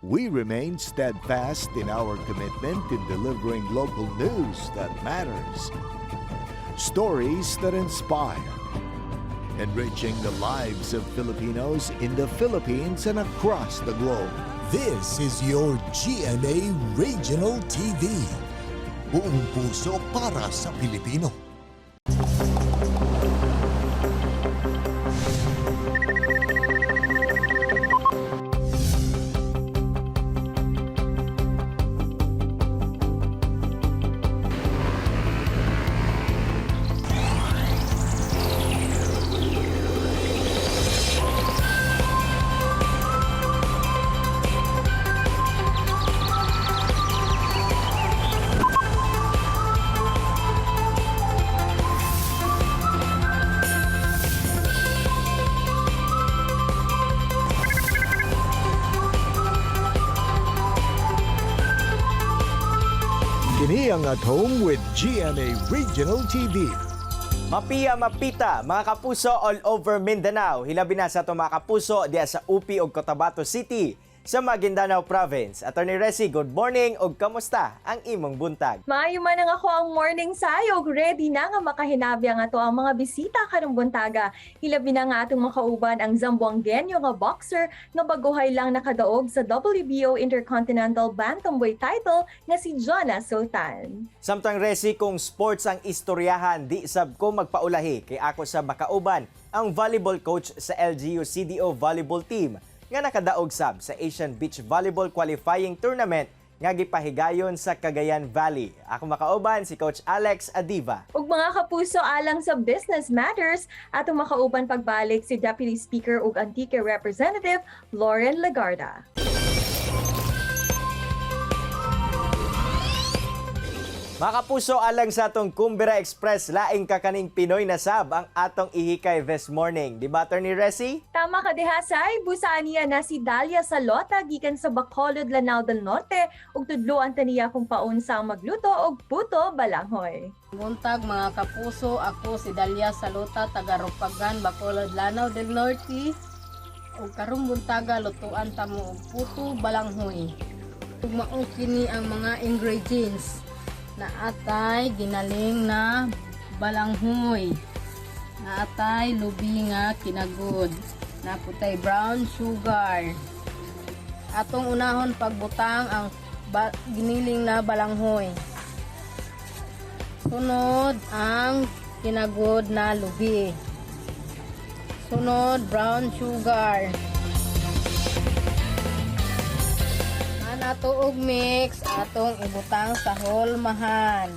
We remain steadfast in our commitment in delivering local news that matters, stories that inspire, enriching the lives of Filipinos in the Philippines and across the globe. This is your GMA Regional TV. Buong puso para sa Pilipino. Kini ang At Home with GMA Regional TV. Mapia mapita, mga kapuso all over Mindanao. Hilabi na sa ato, mga kapuso, diya sa Upi ug Cotabato City sa Maguindanao Province. Attorney Resi, good morning ug kamusta ang imong buntag? Maayo man ang ako ang morning sayo, ready na nga makahinabi ang ato ang mga bisita karong buntaga. Hilabi na nga atong makauban ang Zamboangueño nga boxer nga baguhay lang nakadaog sa WBO Intercontinental Bantamweight title nga si Jonas Sultan. Samtang, Resi, kung sports ang istoryahan, di sab ko magpaulahi kay ako sa makauban ang volleyball coach sa LGU CDO volleyball team nga nakadaog sab sa Asian Beach Volleyball Qualifying Tournament nga gipahigayon sa Cagayan Valley. Ako makauban si Coach Alex Adiva. Ug mga kapuso, alang sa Business Matters, atong makauban pagbalik si Deputy Speaker ug Antique Representative Lauren Legarda. Mga kapuso, alang sa atong Kumbira Express, laing kakaning Pinoy na sab ang atong ihikay this morning. Di ba, Attorney Resi? Tama ka diha, Say. Busaan niya na si Dalia Salota gikan sa Bacolod, Lanao del Norte ug tudloan ta niya kung paunsa ang magluto og puto balanghoy. Buntag, mga kapuso, ako si Dalia Saluta, taga Rupagan, Bacolod, Lanao del Norte. Ug karong buntaga lutuan ta mo og puto balanghoy. Ug mao kini ang mga ingredients: naatay ginaling na balanghoy, naatay lubi nga kinagod, naputay brown sugar. Atong unahon pagbutang ang giniling na balanghoy. Sunod ang kinagod na lubi. Sunod, brown sugar. Ang ato og mix, atong ibutang sa holmahan.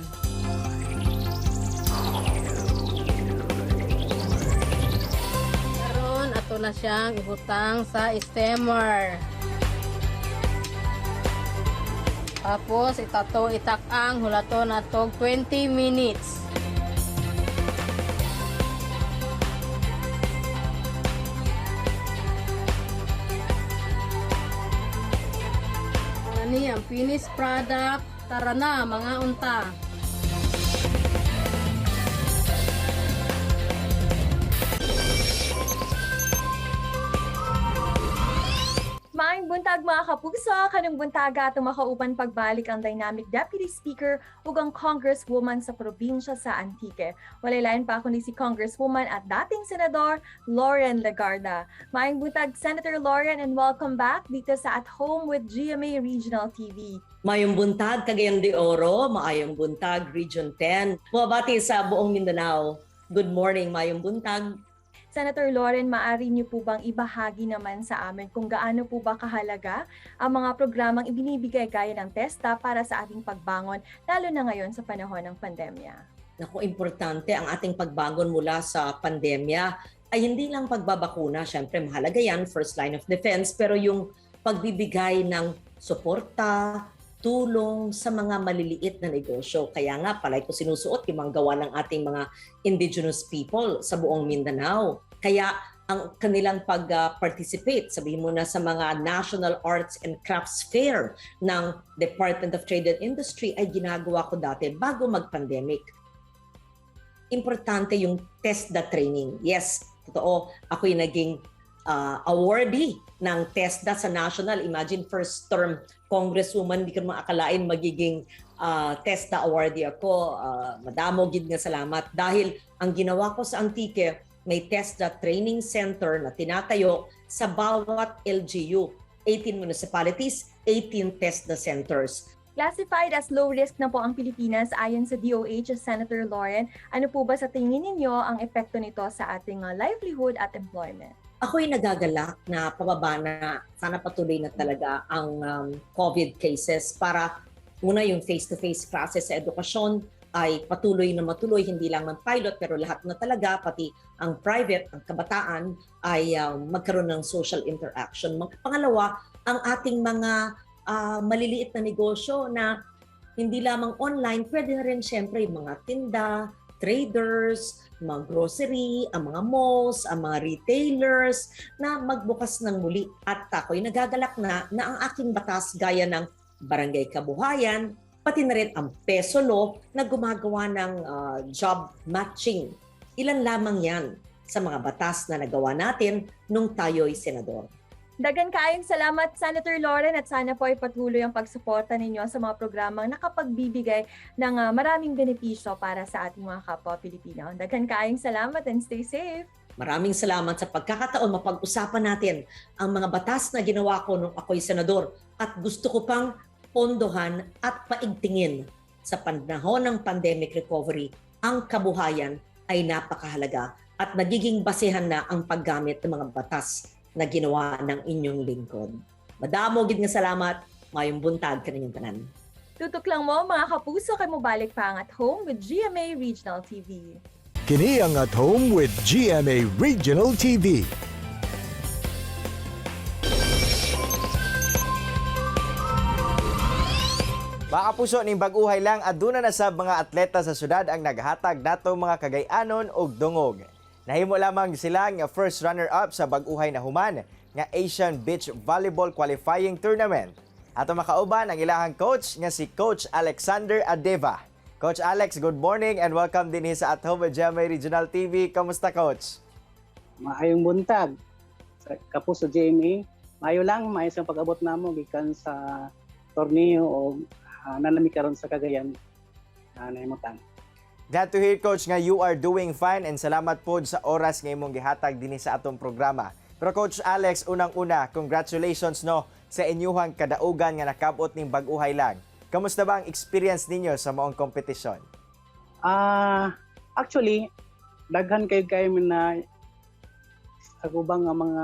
Karon ato na siyang ibutang sa steamer. Tapos itato itakang hulaton atog 20 minutes. Ani ang finished product. Tara na, mga unta. Maayong buntag, mga kapuso, kanong buntaga atong makauban pagbalik ang dynamic Deputy Speaker ug ang Congresswoman sa probinsya sa Antique. Walay lain pa kundi si Congresswoman at dating Senador Lauren Legarda. Maayong buntag, Senator Lauren, and welcome back dito sa At Home with GMA Regional TV. Maayong buntag, Cagayan de Oro, maayong buntag, Region 10. Bumabati sa buong Mindanao. Good morning, maayong buntag. Senator Lauren, maaari niyo po bang ibahagi naman sa amin kung gaano po ba kahalaga ang mga programang ibinibigay gaya ng TESDA para sa ating pagbangon, lalo na ngayon sa panahon ng pandemya? Naku, importante ang ating pagbangon mula sa pandemya ay hindi lang pagbabakuna, syempre mahalaga yan, first line of defense, pero yung pagbibigay ng suporta, tulong sa mga maliliit na negosyo. Kaya nga, palay ko sinusuot yung mga gawa ng ating mga indigenous people sa buong Mindanao. Kaya ang kanilang pag-participate, sabihin mo na sa mga National Arts and Crafts Fair ng Department of Trade and Industry ay ginagawa ko dati bago mag-pandemic. Importante yung TESDA training. Yes, totoo, ako'y naging awardee ng TESDA sa national. Imagine, first term congresswoman, di ko maakalain magiging TESDA awardee ako. Madamo gid nga salamat dahil ang ginawa ko sa Antique, may TESDA training center na tinatayo sa bawat LGU. 18 municipalities, 18 TESDA centers. Classified as low risk na po ang Pilipinas ayon sa DOH, Senator Loren. Ano po ba sa tingin ninyo ang epekto nito sa ating livelihood at employment? Ako'y nagagalak na pababa na, sana patuloy na talaga ang COVID cases para una, yung face-to-face classes sa edukasyon ay patuloy na matuloy, hindi lang ng pilot pero lahat na talaga, pati ang private, ang kabataan ay magkaroon ng social interaction. Pangalawa, ang ating mga maliliit na negosyo na hindi lamang online, pwede na rin siyempre yung mga tinda, traders, mga grocery, ang mga malls, ang mga retailers na magbukas ng muli. At ako'y nagagalak na na ang aking batas gaya ng Barangay Kabuhayan, pati na rin ang Peso Law na gumagawa ng job matching. Ilan lamang yan sa mga batas na nagawa natin nung tayo'y senador. Daghan kaayong salamat, Senator Loren, at sana po ay patuloy ang pagsuporta ninyo sa mga programang nakapagbibigay ng maraming benepisyo para sa ating mga kapwa Pilipino. Daghan kaayong salamat and stay safe! Maraming salamat sa pagkakataon mapag-usapan natin ang mga batas na ginawa ko nung ako'y senador at gusto ko pang pondohan at paigtingin sa panahon ng pandemic recovery. Ang kabuhayan ay napakahalaga at nagiging basehan na ang paggamit ng mga batas na ginawa ng inyong lingkod. Madamo gid nga salamat, mayong buntag kaninyong tanan. Tutok lang mo, mga kapuso, kay mobalik pa ang At Home with GMA Regional TV. Kini ang At Home with GMA Regional TV. Mga kapuso, ning bag-uhay lang aduna na sa mga atleta sa syudad ang naghatag nato mga Kagay-anon og dungog. Nahimo lamang sila nga first runner-up sa bag-uhay na human nga Asian Beach Volleyball Qualifying Tournament. Ato makauban ang ilahang coach nga si Coach Alexander Adeva. Coach Alex, good morning and welcome din sa At Home with GMA Regional TV. Kamusta, Coach? Maayong buntag sa Kapuso GMA. Maayo lang, maayo sa pag-abot namo gikan sa torneo o naa na mi karon sa Cagayan nahimutang. Glad to hear, Coach, nga you are doing fine and salamat po sa oras nga imong gihatag dinhi sa atong programa. Pero Coach Alex, unang-una, congratulations, no, sa inyuhang kadaugan nga nakabot ning bag-uhay lang. Kamusta ba ang experience ninyo sa maong kompetisyon? Actually, daghan kay kayo na ako bang nga mga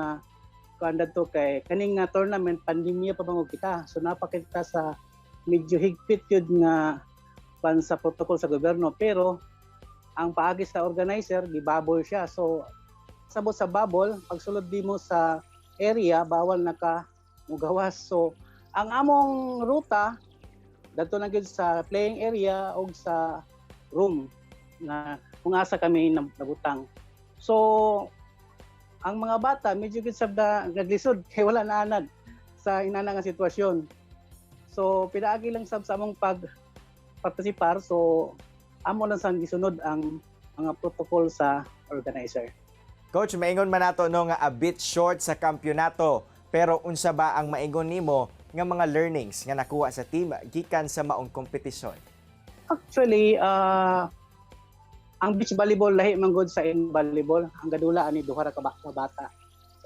kuan to kay kaning nga tournament, pandemya pa bangod kita. So napakita sa medyo higpit yun nga pan sa protocol sa gobyerno, pero ang paagi sa organizer, gibubble siya. So sabot sa bubble, pagsulod di mo sa area, bawal na ka mugawas. So ang among ruta dadto na gyud sa playing area og sa room na kung asa kami nabutang. So ang mga bata medyo gyud sab na naglisod kay wala na anad sa inana nga sitwasyon. So pinaagi lang sab sa among pag partisipar, so amo lang sang gisunod ang mga protocol sa organizer. Coach, maingon man nato, no, nga a bit short sa kampyonato. Pero unsa ba ang maingon nimo nga mga learnings nga nakuha sa team gikan sa maong kompetisyon? Actually, ang beach volleyball lahi man gud sa in volleyball. Ang gadula ani duha ra ka bata.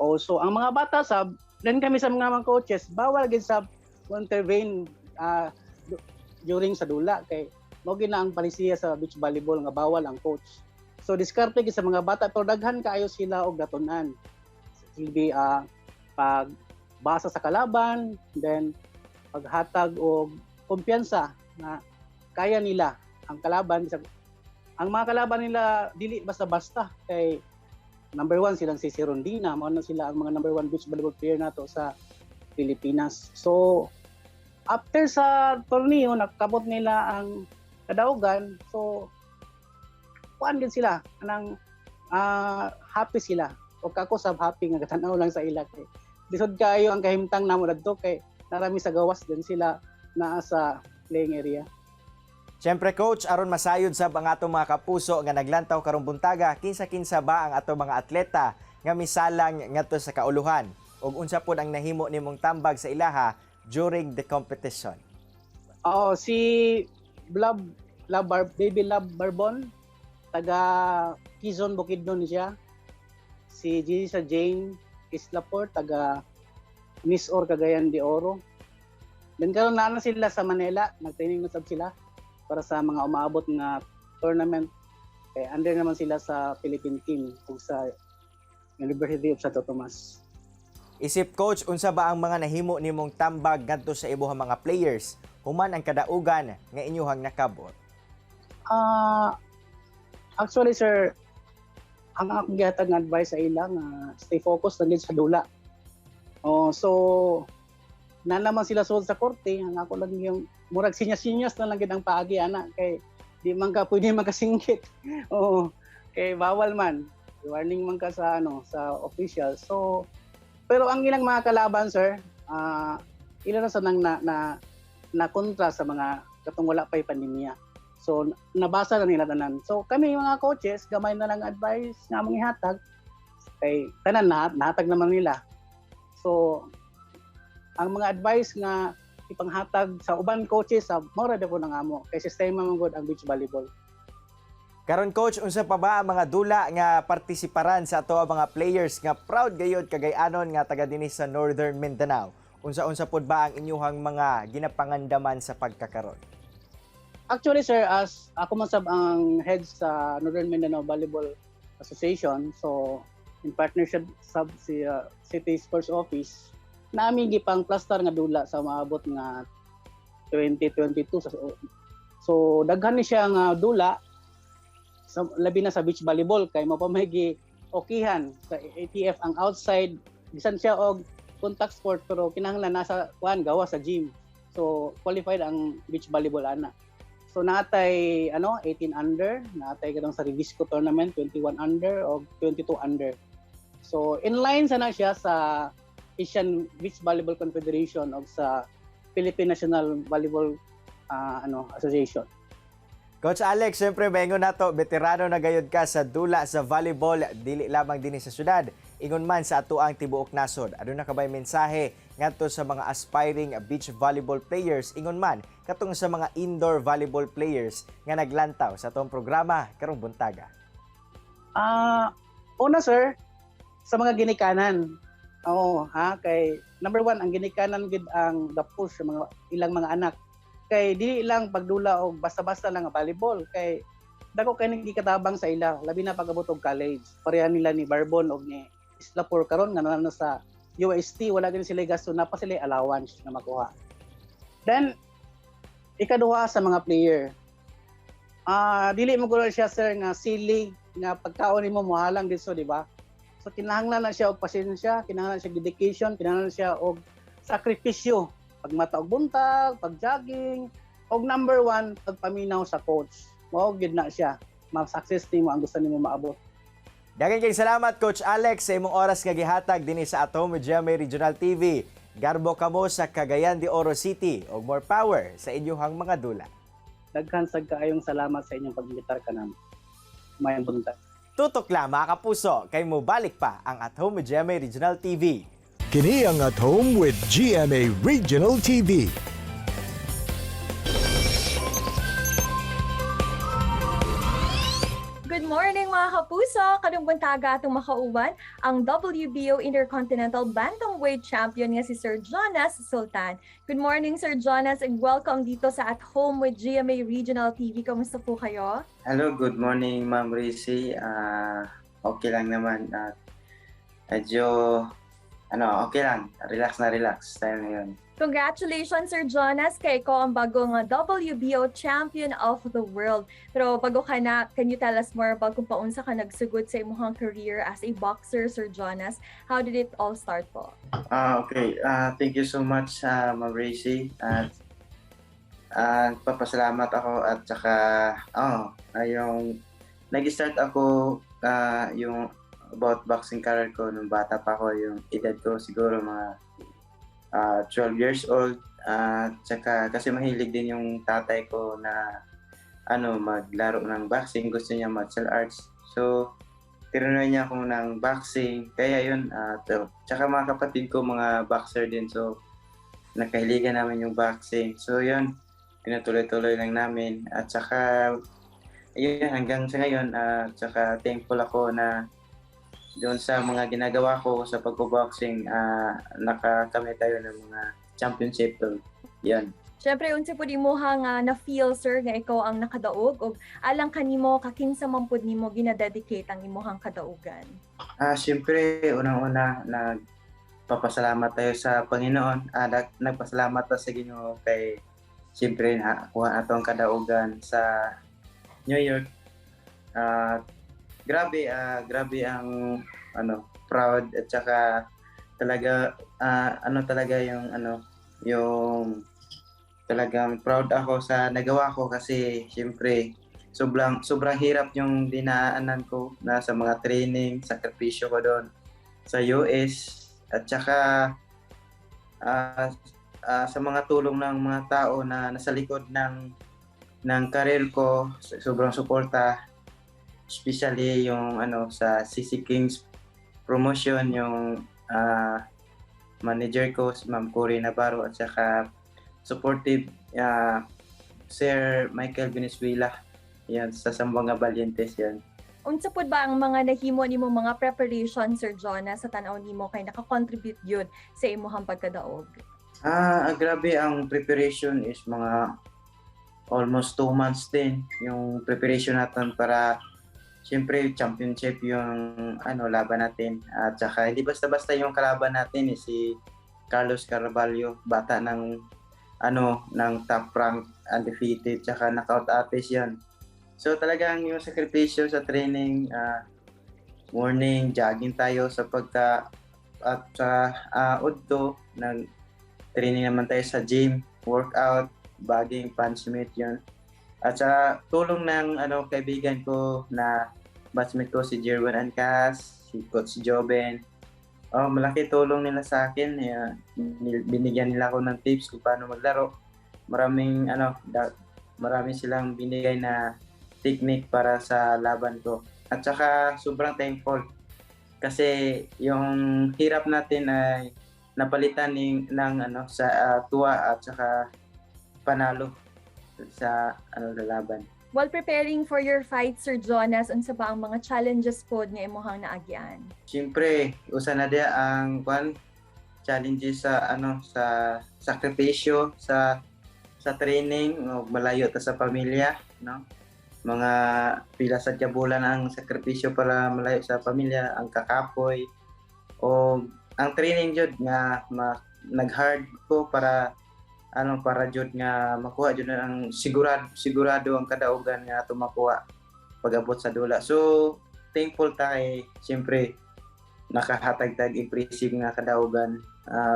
Oh, so ang mga bata sab, then kami sa mga coaches, bawal gid sab intervene during sa dula kay mao gyud na ang palisiya sa beach volleyball nga bawal ang coach. So diskarte gyud sa mga bata pero daghan kaayo sila og natun-an. Silbi pag basa sa kalaban, then paghatag og kumpiyansa na kaya nila ang kalaban. Ang mga kalaban nila dili basta-basta kay number one silang si Rondina, mao na sila ang mga number one beach volleyball player nato sa Pilipinas. So after sa torneo, nakabot nila ang kadaugan, so kuan din sila anang happy sila. O kako sab happy nga katanaw lang sa ila kay lisod kayo ang kahimtang namo dadto kay narami sa gawas din sila naa sa playing area. Siyempre, Coach, aron masayod sab ang atong mga kapuso nga naglantaw karong buntaga, kinsa-kinsa ba ang atong mga atleta nga nga misalang ngadto sa kauluhan? Ug unsa pod ang nahimo nimong tambag sa ilaha during the competition? Oo, si Love, Love Bar, Baby Love Barbon, taga Quezon, Bukidnon siya. Si Gisa Jane Islapor, taga Miss Or Cagayan de Oro. Then karon naa na sila sa Manila, nag-training na sab sila para sa mga umaabot nga tournament. Kay under naman sila sa Philippine team ug sa University of Santo Tomas. Isip coach, unsa ba ang mga nahimo nimong tambag ngadto sa imuhang mga players human ang kadaugan nga inyuhang nakabot? Actually, sir, ang akong gihatag nga advice sa ila nga stay focused lang din sa dula. Oh, so na naman sila sulod sa korte, ang ako lang yung murag sinyas-sinyas na lang gid ang paagi ana kay di man ka pwede makasingkit. Oo. Kay bawal man. Warning man ka sa ano sa official. So pero ang ilang mga kalaban, sir, ila na sa nang na, na, na kontra sa mga katong wala pa'y pandemya. So nabasa na nila tanan. So kami mga coaches, gamay na lang advice nga among ihatag kay tanan na nahatag naman nila. So ang mga advice nga ipanghatag sa uban coaches sa mora po nang amo kay sistema man gud ang beach volleyball. Karon, coach, unsa pa ba ang mga dula nga partisiparan sa ato ang mga players nga proud gayod Kagay-anon nga taga dinhi sa Northern Mindanao? Unsa-unsa pod ba ang inyuhang mga ginapangandaman sa pagkakaron? Actually, sir, as ako man sab ang head sa Northern Mindanao Volleyball Association, so in partnership sab si City Sports Office, namin gipang plaster nga dula sa maabot nga 2022. So daghan ni siya nga dula sa labi na sa beach volleyball kay mao pa may gi okihan sa ATF ang outside, bisan siya og contact sport pero kinahanglan nasa kuan gawa sa gym. So qualified ang beach volleyball ana. So naatay ano 18 under, naatay kadtong sa Revisco tournament 21 under o 22 under. So in line sana siya sa Asian Beach Volleyball Confederation o sa Philippine National Volleyball ano Association. Coach Alex, siyempre maingon nato, veterano na gayod ka sa dula sa volleyball, dili lamang dinhi sa syudad, ingon man sa atoang tibuok nasod. Aduna ka bay mensahe ngadto sa mga aspiring beach volleyball players, ingon man katong sa mga indoor volleyball players nga naglantaw sa atong programa karong buntaga? Una, sir, sa mga ginikanan. Oo, ha, kay number one ang ginikanan gid ang the push sa mga ilang mga anak. Kay dili lang pagdula og basta-basta lang ang volleyball kay dako kay nang gikatabang sa ila labi na pag-abot og college. Pareha nila ni Barbon og ni Islapur karon nga naa na sa UST, wala gani sila gasto, na pa sila allowance na makuha. Then ikaduha, sa mga player. Dili mo guro siya, sir, nga sili nga pagkaon nimo mohalang dito, di ba? So kinahanglan na siya og pasensya, kinahanglan siya og dedication, kinahanglan siya og sakripisyo, pagmata og buntag, pag-jogging, og number one, pagpaminaw sa coach. Mao gid na siya. Ma-success nimo ang gusto nimo maabot. Daghang kay salamat, Coach Alex, sa imong oras nga gihatag dinhi sa At Home with GMA Regional TV. Garbo kamo sa Cagayan de Oro City og more power sa inyong mga dula. Daghan sad kaayong salamat sa inyong pag-imbitar kanamo. Maayong buntag. Tutok lang, mga kapuso, kay mobalik pa ang At Home with GMA Regional TV. Kini ang At Home with GMA Regional TV. Good morning, mga kapuso! Karong buntaga atong makauban ang WBO Intercontinental Bantamweight Champion nga si Sir Jonas Sultan. Good morning, Sir Jonas, and welcome dito sa At Home with GMA Regional TV. Kamusta po kayo? Hello, good morning, Ma'am Rizzy. Okay lang naman. At medyo, ano, okay lang. Relax na relax tayo ngayon. Congratulations, Sir Jonas, kay ikaw ang bagong WBO Champion of the World. Pero bago ka na, can you tell us more about kung paunsa ka nagsugod sa imong career as a boxer, Sir Jonas? How did it all start po? Okay, thank you so much, Ma'am Rizzy. At papasalamat ako at saka, oh, ay yung nag-start ako yung about boxing career ko nung bata pa ako, yung edad ko siguro mga 12 years old. At saka kasi mahilig din yung tatay ko na ano maglaro ng boxing, gusto niya martial arts. So Tinuruan niya ako ng boxing. Kaya yun, to. Tsaka mga kapatid ko, mga boxer din. So, nakahiligan namin yung boxing. So, yun, tinutuloy-tuloy lang namin. At saka, ayun, hanggang sa ngayon, at saka thankful ako na doon sa mga ginagawa ko sa pagbo-boxing, nakakamit tayo ng mga championship to. Yan. Syempre, unsa pud imuha nga na-feel, sir, nga ikaw ang nakadaog og alang kanimo, kakinsa man pud nimo gina-dedicate ang imuhang kadaugan? Siyempre, unang-una, nagpapasalamat tayo sa Panginoon. Nagpasalamat tayo sa Ginoo kay siyempre nakuha nato ang kadaugan sa New York. Grabe ang ano, proud at saka talaga ano talaga yung ano, yung talagang proud ako sa nagawa ko kasi siyempre sobrang sobrang hirap yung dinaanan ko na sa mga training, sakripisyo ko doon sa US at saka sa mga tulong ng mga tao na nasa likod ng career ko, sobrang suporta, especially yung ano sa CC Kings Promotion, yung manager ko si Ma'am Cory Navarro at saka supportive Sir Michael Venezuela yan sa Zamboanga Valientes yan. Unsa pud ba ang mga nahimo nimo mga preparation, Sir Jonas, sa tan-aw nimo kay naka-contribute gyud sa imuhang pagkadaog? Grabe ang preparation is mga almost 2 months din yung preparation natin para siyempre championship yung ano laban natin, at saka hindi basta-basta yung kalaban natin eh, si Carlos Carvalho, bata ng ano ng Top Rank, undefeated, tsaka knockout artist yan. So talagang yung sakripisyo sa training, morning jogging tayo sa pagka at sa udto nag training naman tayo sa gym, workout, jogging, punch mitt yun. At sa tulong ng ano kaibigan ko na batchmate ko si Jerwin Ancas, si Coach Joben. Oh, malaki tulong nila sa akin. Eh, binigyan nila ako ng tips kung paano maglaro. Maraming ano, marami silang binigay na technique para sa laban ko. At saka sobrang thankful kasi yung hirap natin ay napalitan ng ano sa tuwa at saka panalo sa ano laban. While preparing for your fight, Sir Jonas, unsa ba ang mga challenges pod nga imuhang naagian? Siyempre, usa na diya ang kwan challenges sa ano sa sakripisyo sa training o malayo ta sa pamilya, no? Mga pila sa bulan ang sakripisyo para malayo sa pamilya, ang kakapoy o ang training jud nga nag-hard ko para ano para jud nga makuha jud na ang sigurado sigurado ang kadaugan nga ato makuha pag-abot sa dula. So thankful ta kay siyempre nakahatag tag impressive nga kadaugan.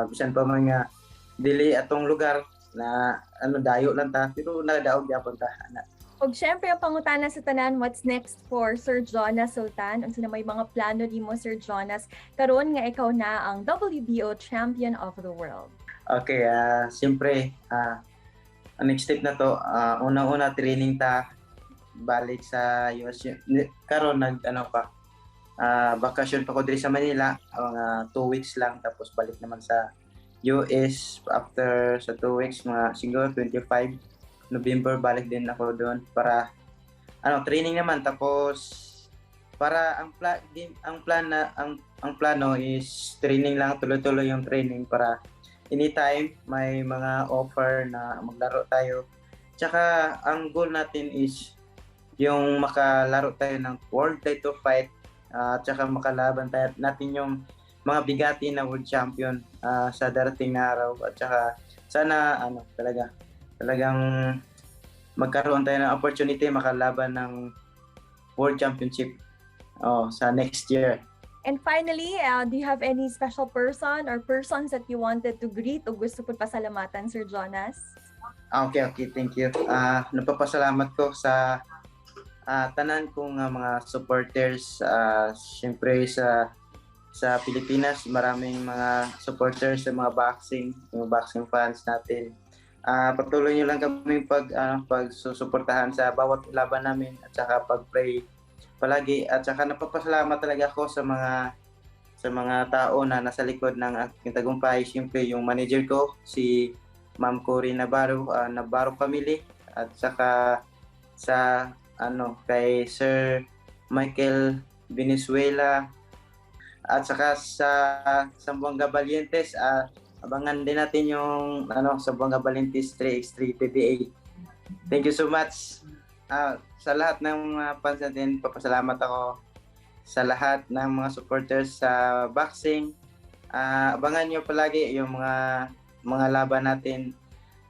Bisan pa man nga dili atong lugar na ano dayo lang ta, pero nagadaog gyapon ta ana. Og syempre, ang pangutana sa tanan, what's next for Sir Jonas Sultan? Unsa na may mga plano nimo, Sir Jonas, karon nga ikaw na ang WBO champion of the world? Okay, siyempre, ang next step na to, unang-una training ta balik sa US. Karon nag ano pa, bakasyon pa ko diri sa Manila, mga 2 weeks lang, tapos balik naman sa US after sa 2 weeks, mga siguro 25 November balik din ako doon para ano training naman, tapos para ang pla game, ang plan na ang plano is training lang, tuloy-tuloy yung training para anytime may mga offer na maglaro tayo. Tsaka ang goal natin is yung makalaro tayo ng world title fight at tsaka makalaban tayo natin yung mga bigati na world champion sa darating na araw, at tsaka sana ano talaga talagang magkaroon tayo ng opportunity makalaban ng world championship, oh, sa next year. And finally, do you have any special person or persons that you wanted to greet o gusto po pasalamatan, Sir Jonas? Ah, okay, thank you. Napapasalamat ko sa tanan kong mga supporters, siyempre sa Pilipinas, maraming mga supporters sa mga boxing, yung boxing fans natin. Patuloy niyo lang kami pag pagsusuportahan sa bawat laban namin at saka pag-pray. Palagi at saka napapasalamat talaga ako sa mga tao na nasa likod ng aking tagumpay. Siyempre yung manager ko, si Ma'am Cory Navarro, Navarro family, at saka sa ano kay Sir Michael Venezuela at saka sa Zamboanga Valientes, abangan din natin yung ano Zamboanga Valientes 3x3 PBA. Thank you so much. Sa lahat ng mga fans natin, papasalamat ako sa lahat ng mga supporters sa boxing. Abangan nyo palagi yung mga laban natin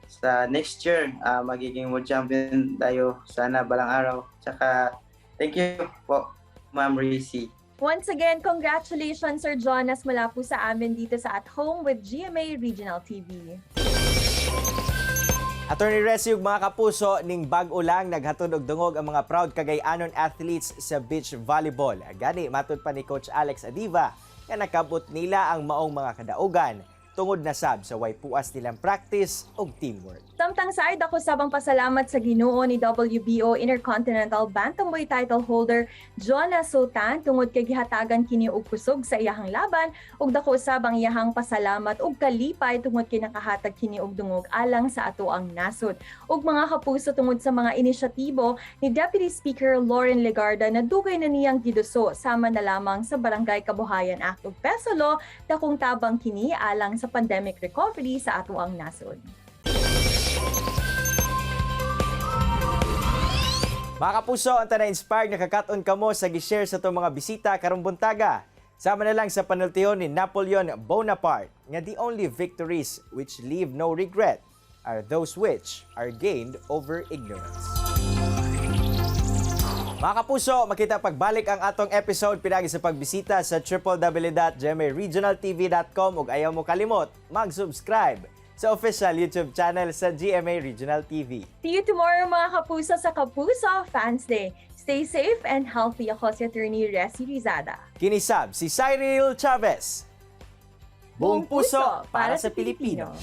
sa next year. Magiging world champion tayo sana balang araw. Tsaka thank you po, Ma'am Risi. Once again, congratulations, Sir Jonas, mula po sa amin dito sa At Home with GMA Regional TV. Attorney Resi ug mga kapuso, ning bag-o lang naghatod og dungog ang mga proud Cagayanon athletes sa beach volleyball. Gani matud pa ni Coach Alex Adiva nga nakabot nila ang maong mga kadaugan tungod na sab sa way puas nilang practice ug teamwork. Samtang side ako sabang pasalamat sa Ginoo ni WBO Intercontinental Bantamweight title holder Jonas Sultan tungod kay gihatagan kini og kusog sa iyahang laban ug dako usab ang iyahang pasalamat ug kalipay tungod kay nakahatag kini og dungog alang sa atoang nasod. Ug mga kapuso, tungod sa mga inisyatibo ni Deputy Speaker Loren Legarda na dugay na niyang giduso sama na lamang sa Barangay Kabuhayan Act ug PESO Law, dakong tabang kini alang sa pandemic recovery sa atoang nasod. Mga kapuso, ang na-inspired nga kakaton kamo sa gi-share sa atong mga bisita karong buntaga. Sama na lang sa panultihon ni Napoleon Bonaparte nga the only victories which leave no regret are those which are gained over ignorance. Mga kapuso, makita pagbalik ang atong episode pinagi sa pagbisita sa www.gmaregionaltv.com ug ayaw mo kalimot mag-subscribe sa official YouTube channel sa GMA Regional TV. See you tomorrow, mga kapuso, sa Kapuso Fans Day. Stay safe and healthy. Ako si Attorney Resi Rizada. Kini sab si Cyril Chavez. Buong puso para sa Pilipino.